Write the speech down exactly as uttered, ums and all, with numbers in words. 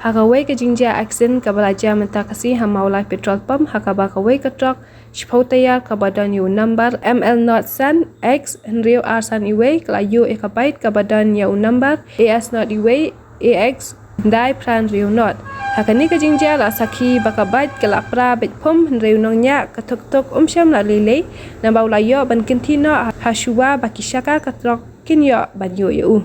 Ha kawei ka jingjia aksiden kaba la jia mynta ka sngi ha Mawlai petrol pump, ha kaba kawei ka trok shiphew tyre kaba don ïa u number M L not san X hynriew ar san iwei ka la ïuh ïa ka bike kaba don ïa u number A S not iwei A X dai phra hynriew not. Ha kane ka jingjia la sakhi ba ka bike ka la pra beit phum hynriew nongñiah ka thuk thuk um shym la lei lei, naba u la ïoh ban kynthih noh ha shuwa ba ki shaka ka trok kin ïoh ban ïuh ïa u.